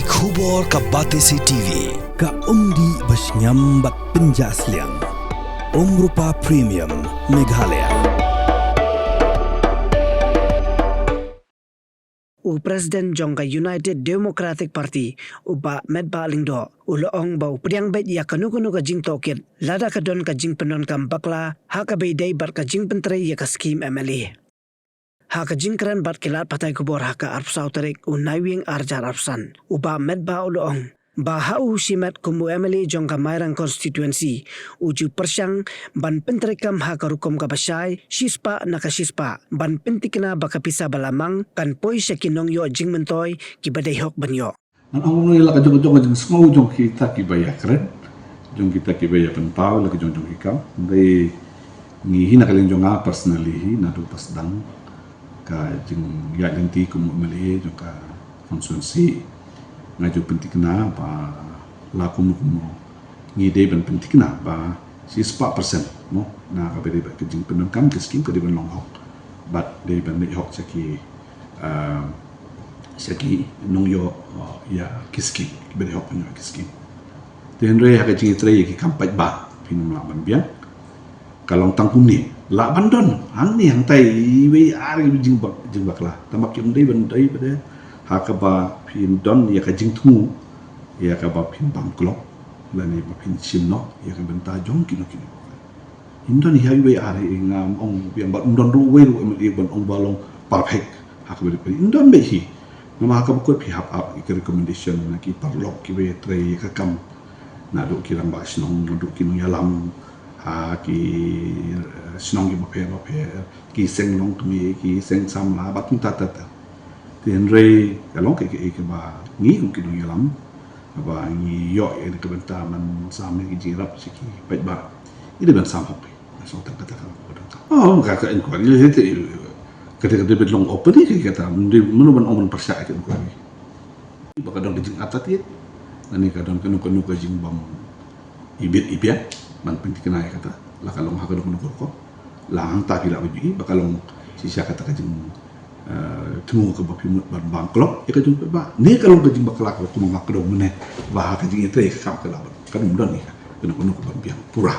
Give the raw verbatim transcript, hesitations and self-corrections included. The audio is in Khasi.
Khubor ka Batesi T V, ka umdih ba shngiam bad pynjah sliang. Umrupa Premium, Meghalaya. U President jong ka United Democratic Party, u Bah Metbah Lyngdoh, u la ong ba u pdiang beit ïa kano kano ka jingtohkit lada ka don ka jingpyndonkam bakla ha kaba ïadei bad ka jingpyntrei ïa ka skim M L A. Ha ka jingkren bad ki lad pathai khubor ha ka arphew saw tarik u Naiwieng arhajar arphew san, u Bah Metbah u la ong ba ha u shimet kum u M L A jong ka Mairang constituency, u ju pyrshang ban pyntreikam ha ka rukom kaba shai, shispah na ka shispah, ban pynthikna ba ka pisa ba la mang kan poi sha ki nongïoh jingmyntoi kiba dei hok ban ïoh. Ngan ong kumno ïa la ka jong ka jong ka jingsngew jong kita kiba ïakren, jong kita kiba ïapynpaw la ka jong jong ki kam. Hynrei ngi hi na ka liang jong nga personally hi, naduh ba sdang ka jingïaid lynti kum u M L A jong ka constituency, nga ju pynthikna ba la kumno kumno ngi dei ban pynthikna ba shispah percent mo na kaba dei bad ka jingpyndonkam ka skim ka dei ban long hok bad dei ban leit hok sha ki, ah, sha ki nongïoh, ah, ïa ki skim, kiba dei hok ban ïoh ki skim. Te hynrei ha ka jingïatrei ïa ki kam paidbah phin ym lah ban biang. Ka long tang kumne, lah ban don hangne hangtai iwei ar iwei jingbak, jingbakla. Tangba kim dei ban dei ba dei ha kaba phin don ïa ka jingthmu ïa kaba phin bam klop lane ba phin shim noh ïa ka bynta jong kino kino. Ym don hi ha iwei ar hi, ngam ong biang, bad ym don ruh uwei ruh M L A ban ong ba long perfect ha kaba dei. Ym don beit hi. Namar ha kaba kut phi hap ap ïa ki recommendation na ki paralok kiba ïatrei ïa ka kam, naduh ki rangbah shnong, naduh ki nongïalam ha ki, eh, shnong kiba pher bapher, ki seng longkmie, ki seng samla bad kumta ta ta. Te hynrei ka long kaei kaei kaba ngi kum ki nongïalam ba ngi ïoh ïa ka bynta ban sam ïa ki jingïarap sha ki paidbah, ngi dei ban sam hok. Nga sngew tang kata ka long ka dang ka, oh, ka, ka inquiry lei te, ka dei, ka dei ban long open ïa ka, kata mano ban ong ban pyrshah ïa ka inquiry. Ba ka don ka jingartatien lane ka don kano kano ka jingbym ibit ibiat ban pynthikna ïa kata, la ka long ha kano kano ka rukom. La hangta phi lah ban ïohi ba ka long shisha kata ka jing, eh, thmu kaba phi mut ban bam klop ïa ka jong paidbah, ne ka long ka jingbakla kaba kum nga kdew mynne ba ha ka jingïatrei ïa ka kam ka lah ban, kan ym don ïa ka kano kano ka ban biang pura.